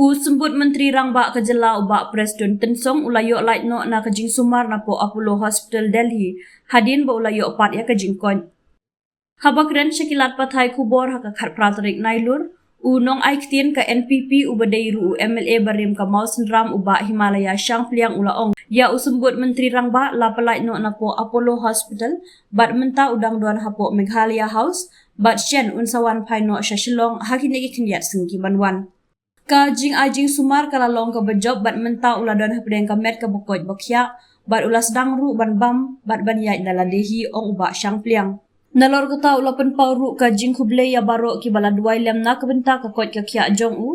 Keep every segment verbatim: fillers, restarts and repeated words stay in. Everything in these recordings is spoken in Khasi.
U Symbud Myntri Rangbah ka jylla u Bah Prestone Tynsong u la ïoh lait noh na ka jingsumar napoh Apollo Hospital Delhi hadien ba u la ïoh pat ïa ka jingkoit. Haba kren sha ki lad pathai khubor ha ka khatphra tarik Nailur, u nongai ktien ka N P P uba dei ruh u M L A barim ka Mawsynram u Bah Himalaya Shangpliang u la ong ïa u Symbud Myntri Rangbah la pyllait noh napoh Apollo Hospital bad mynta u dang don hapoh Meghalaya House bad shen un sa wan phai noh sha Shillong ha kine ki khyndiat sngi ki ban wan. Ka jingai jingsumar ka la long kaba jop bad mynta u la don hapdeng ka met kaba koit ba khiah bad u la sdang ruh ban bam bad ban ïaid da lade hi, ong u Bah Shangpliang. Nalor kata u la pynpaw ruh ka jingkhublei ïa baroh kiba la duwai lem na ka bynta ka koit ka khiah jong u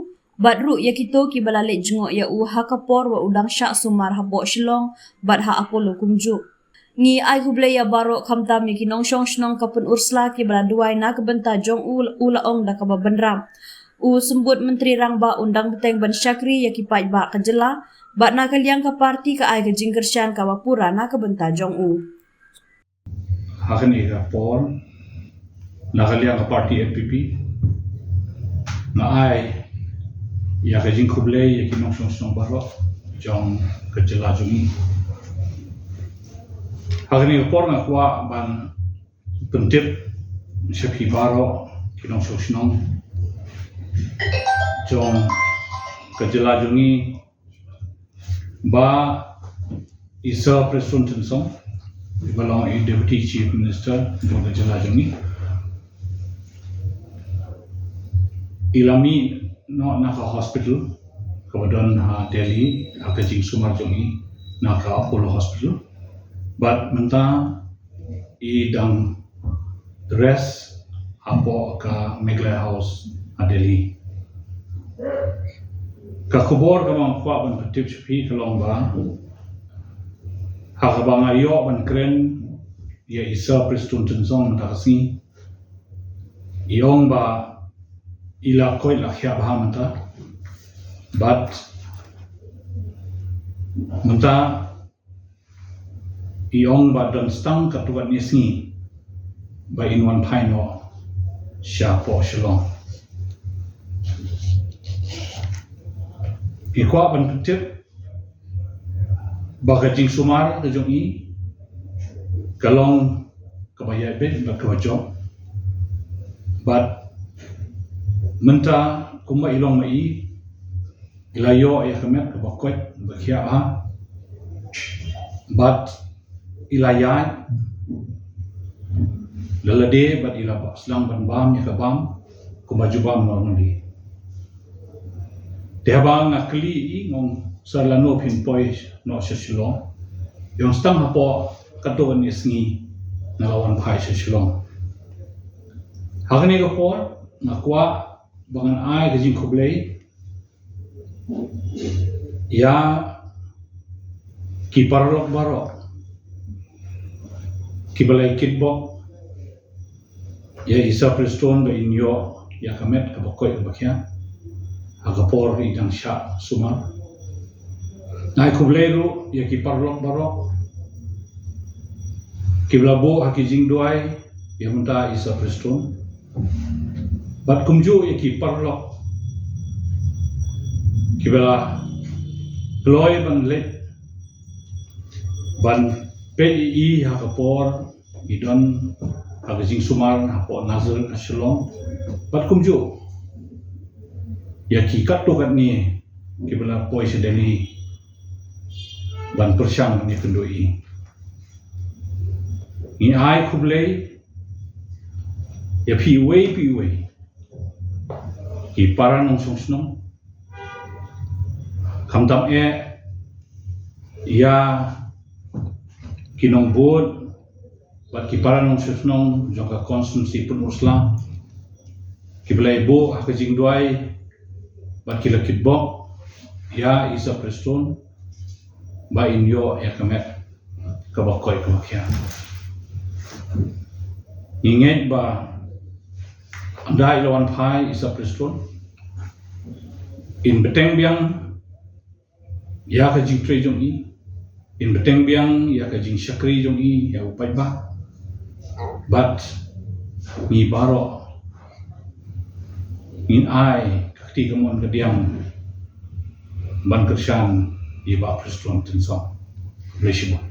bad ruh ïa kito kiba la leit jngoh ïa u ha ka por ba u dang shah sumar hapoh Shillong bad ha Apollo kumjuh. Ngi ai khublei ïa baroh khamtam ïa ki nongshong shnong ka Pynursla kiba la duwai na ka bynta jong u, u la ong da kaba bynrap. U Symbud Myntri Rangbah un dang bteng ban shakri ïa ki paidbah ka jylla bad na ka liang ka parti ka ai ka jingkyrshan kaba pura na ka bynta jong u. Ha kane ka por na ka liang ka parti N P P nga ai ïa ka jingkhublei ïa ki nongshong shnong baroh jong ka jylla jong ngi. Ha kane ka por nga kwah ban pyntip sha phi baroh ki nongshong shnong jong ka jylla jong ngi ba i Sir Prestone Tynsong, ba long i Deputy Chief Minister jong ka jylla jong ngi, i la mih noh na ka hospital kaba don ha Delhi ha ka jingsumar jong i na ka Apollo Hospital. Bad mynta i dang rest hapoh ka Meghalaya House ha Delhi. Ka khubor kaba nga kwah ban pyntip sha phi ka long ba ha kaba nga ïoh ban kren ïa i Sir Prestone Tynsong mynta ka sngi, i ong ba i la koit la khiah bha mynta. Bad mynta i ong ba don tang katto katne sngi ba in wan phai noh shapoh Shillong. I kwah ban pyntip ba ka jingsumar ka jong i ka long kaba ïaid beit bad kaba jop. Bad mynta kumba i long ma i, i la ïoh ïa ka met kaba koit ba khiah bha. Bad i la ïaid la lade bad i la sdang ban bam ïa ka bam kumba ju bam normally. Te haba nga kylli i, nga ong, sir, lano phin poi noh sha Shillong? I ong, sdang hapoh katto katne sngi nga la wan phai sha Shillong. Ha kane ka por nga kwah ba ngan ai ka jingkhublei ïa ki paralok baroh kiba la ïakitbok ïa i Sir Prestone ba in ïoh ïa ka met kaba koit kaba khiah ha ka por i dang shah sumar. Nga ai khublei ruh ïa ki paralok baroh kiba la buh ha ki jingduwai ïa mynta i Sir Prestone. Bad kumjuh ïa ki paralok kiba la kloi ban leit ban peit ïa i ha ka por i don ha ka jingsumar hapoh Nazareth ha Shillong. Bad kumjuh ïa ki katto katne kiba la poi sha Delhi ban pyrshang ban ïakynduh ïa i. Ngi ai khublei ïa phi iwei pa iwei, ki para nongshong shnong, khamtam eh ïa ki nongbud bad ki para nongshong shnong jong ka constituency Pynursla kiba la ïabuh ha ka jingduwai bad ki la kitbok ïa i Sir Prestone ba in ïoh ïa ka met kaba koit kaba khiah. Ngi ngeit ba ynda i la wan phai i Sir Prestone, in bteng biang ïa ka jingtrei jong i, in bteng biang ïa ka jingshakri jong i ïa u paidbah. Bad ngi baroh ngin ai ka kti kamon ka diang ban kyrshan ïa Bah Prestone Tynsong. Khublei shibun.